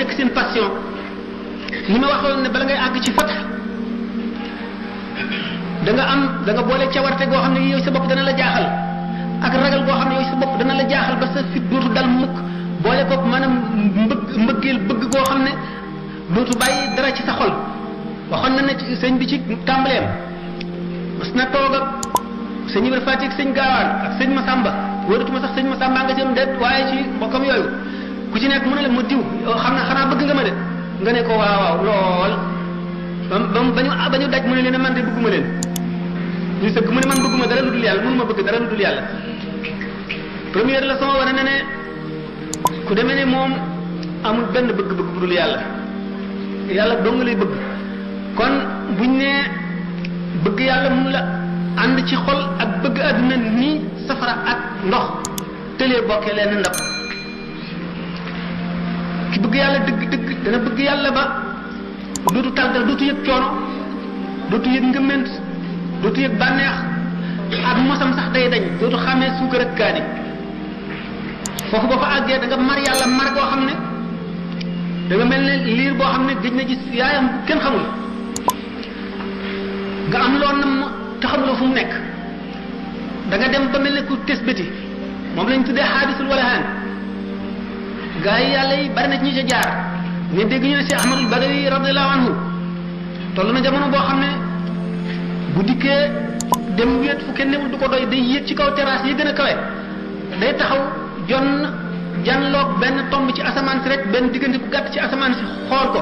nekk seen passion ni ma waxoon ne bala ngay àgg ci fatx da nga boole cawarte goo xam ne yow sa bopp dana la jaaxal ak ragal goo xam ne yow sa bopp dana la jaaxal ba sa fit dootu dal mukk boole ko maanaam mbëggeel bëgg goo xam ne dootu bàyyi dara ci sa xol waxoon na ne sëñ bi ci tàmbaleem mas na toog ak sëñ Ibra Faati ak sëñ Gaawaan ak sëñ Masamba wóoratuma sax sëñ Masamba nga jëm déet waaye ci bokkam yooyu ku ci nekk mu ne la ma diw xam na xanaa bëgg nga ma de nga ne ko waaw lool ba ñu daj mu ne leen man de bëgguma leen ñu sëgg mu ne man bëgguma dara lu dul yàlla mënuma bëgg dara lu dul yàlla première leçon wane na ne ku demee ne moom amul benn bëgg-bëgg bu dul yàlla yàlla dong lay bëgg kon buñ ne bëgg yàlla mun la ànd ci xol ak bëgg àdduna ni safara ak ndox tëlee bokkee leen ndab ki bëgg yàlla dëgg dana bëgg yàlla ba dootu tàggal dootu yëg coono dootu yëg ngëment dootu yëg bànneex ak mosam sax day dañ dootu xàmmee suukar ak kaani foofu boo fa àggee da nga mar yàlla mar boo xam ne da nga mel ne liir boo xam ne gëj na gis yaayam kenn xamul nga am loo nam te xamuloo fu mu nekk da nga dem ba mel ne ku tes bëti moom lañ tuddee xaadisul walahaan gaa yi yàlla yi bari na ci ñi ca jaar ne dégg ñu ne si Ahmadul Badawi radiyallahu anhu toll na jamono boo xam ne bu dikkee dem wéet fu kenn newul du ko doy day yéeg ci kaw terrasse yi gën a kawe day taxaw jonn janloog benn tomb ci asamaan si rek benn diggante bu gàtt ci asamaan si xool ko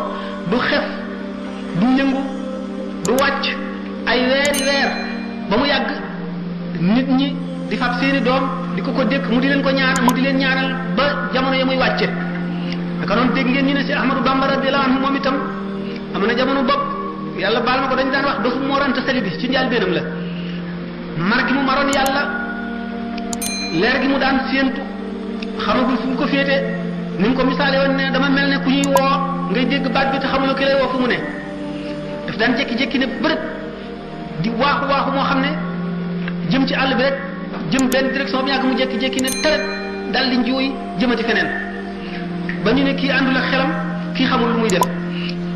du xef du yëngu du wàcc ay weeri weer ba mu yàgg nit ñi di fab seeni doom di ko dékk mu di leen ko ñaan mu di leen ñaanal ba jamono ya muy wàcce naka noonu dégg ngeen ñu ne si Ahmadou Bamba radiyallahu anhu moom itam am na jamono bopp yàlla baal ma ko dañ daan wax dafa Mor Anta Sali bi ci njaal beenam la mar gi mu maroon yàlla leer gi mu daan séentu xamagul fu mu ko féete ni mu ko misaale woon ne dama mel ne ku ñuy woo ngay dégg baat bi te xamuloo ki lay woo fu mu ne daf daan jékki-jékki ne bërët di waaxu moo xam ne jëm ci àll bi rek jëm benn direction bi yàgg mu jékki-jékki ne teret dal di njuuy jëmati feneen ba ñu ne kii àndul ak xelam kii xamul lu muy def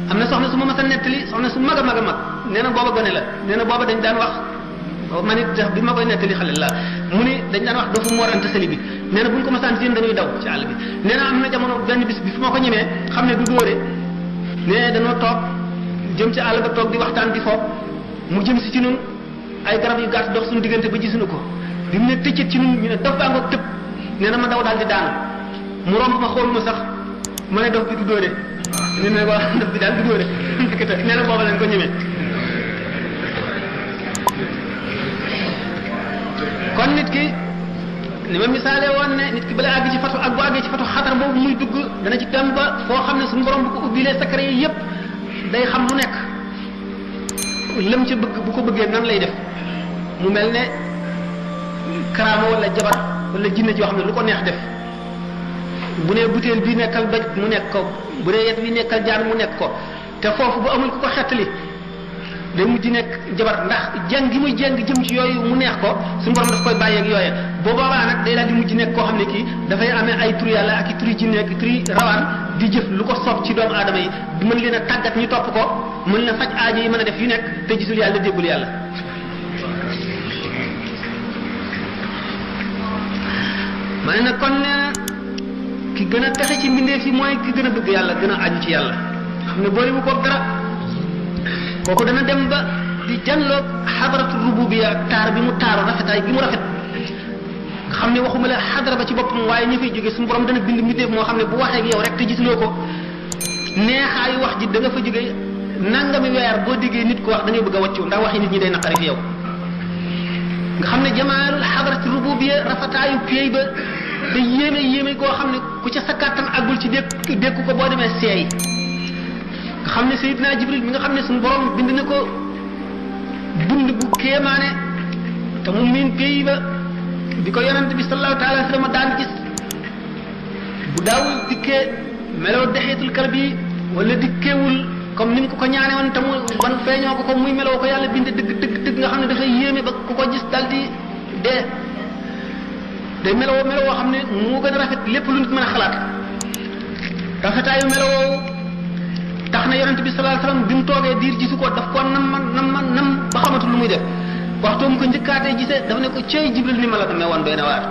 am na soxna su ma mas a nettali soxna su mag a mag a mag nee na booba gone la nee na booba dañ daan wax man it bi ma koy nettali xale la mu ni dañ daan wax doofu Mor Anta Sali bi nee na bu ñu ko masaan seen dañuy daw ci àll bi nee na am na jamono benn bis bi fu ma ko ñemee xam ne du dóore nee dañoo toog jëm ci àll ba toog di waxtaan di foofu mu jëm si ci ñun ay garab yu gàtt dox suñu diggante ba gisuñu ko bi mu ne tëccët ci ñun ñu ne dof baa ngoog tëb nee na ma daw daal di daanu mu romb ma xool ma sax ma ne dof bi du dóore nee na waa dof bi daal du dóore nee na booba lañ ko ñemee kon nit ki li ma misaale woon ne nit ki bala àgg ci fatu ak bu àggee ci fatu xatar boobu muy dugg dana ci dem ba foo xam ne suñu borom bu ko ubbilee secret yi yépp day xam lu nekk lëm ci bëgg bu ko bëggee nan lay def mu mel ne karaama wala jabar wala jinne joo xam ne lu ko neex def bu nee butéel bi nekkal doj mu nekk ko bu dee yet bi nekkal jaan mu nekk ko te foofu bu amul ku ko xettali day mujj nekk jabar ndax jeng gi muy jeng jëm ci yooyu mu neex ko suñu borom daf koy bàyyeeg yooye boo boobaa nag day daal di mujj nekk koo xam ne kii dafay amee ay turi yàlla ak i turi jinne ak i turi rawaan di jëf lu ko soob ci doomu aadama yi di mën leen a tàggat ñu topp ko mën leen faj aajo yi mën a def yu nekk te gisul yàlla déggul yàlla ma ne nag kon ki gën a texe ci mbindeef yi mooy ki gën a bëgg yàlla gën a aju ci yàlla xam ne boole bu ko dara kooku dana dem ba di janloog xadaratu rububiya taar bi mu taaru rafetaay bi mu rafet nga xam ne waxuma la xadara ba ci boppam waaye ñi fay jógee suñu borom dana bind mbindeef moo xam ne bu waxee ak yow rek te gisuloo ko neexaayu wax ji da nga fa jógee nangami weer boo déggee nit ko wax da ngay bëgg a wàccu ndax waxi nit ñi day naqari fi yow nga xam ne jamaalul xadaratu rububiya rafetaayu péey ba da yéeme koo xam ne ku ca sa kàttan àggul ci dékku ko boo demee seey nga xam ne Seydina Jibril mi nga xam ne suñu borom bind na ko bind bu kéemaane te mu miin pays ba di ko yonent bi sallallahu taala wa sallam daan gis bu daawul dikkee meloo dexeetul kalbi wala dikkeewul comme ni mu ko ñaane woon te mu wan feeñoo ko muy meloo ko yàlla bind dëgg nga xam ne dafay yéeme ba ku ko gis dal di dee day meloo xam ne moo gën a rafet lépp lu nit mën a xalaat rafetaayu meloo tax na yonent bi sallallahu alayhi wasallam bi mu toogee diir gisu ko daf ko nam ba xamatul lu muy def waxtu mu ko njëkkaatee gisee dafa ne ko cey Jibril ni ma la demee woon doy na waar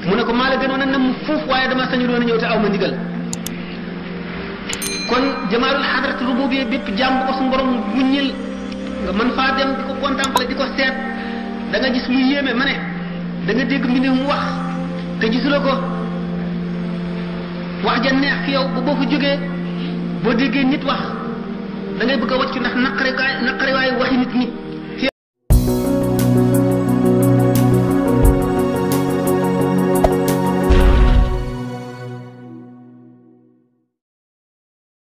mu ne ko maa la gënoon a nam fuuf waaye dama sañu doon a ñëw te aw ma ndigal kon jamaalul xadrat rububiyya bépp jàmm ko suñu borom muññil nga mën faa dem di ko contempler di ko seet da nga gis lu yéeme ma ne da nga dégg mbindeef mu wax te gisuloo ko wax ja neex fi yow ba boo fa jógee boo déggee nit wax da ngay bëgg a wàccu ndax naqari waayu waxi nit ñi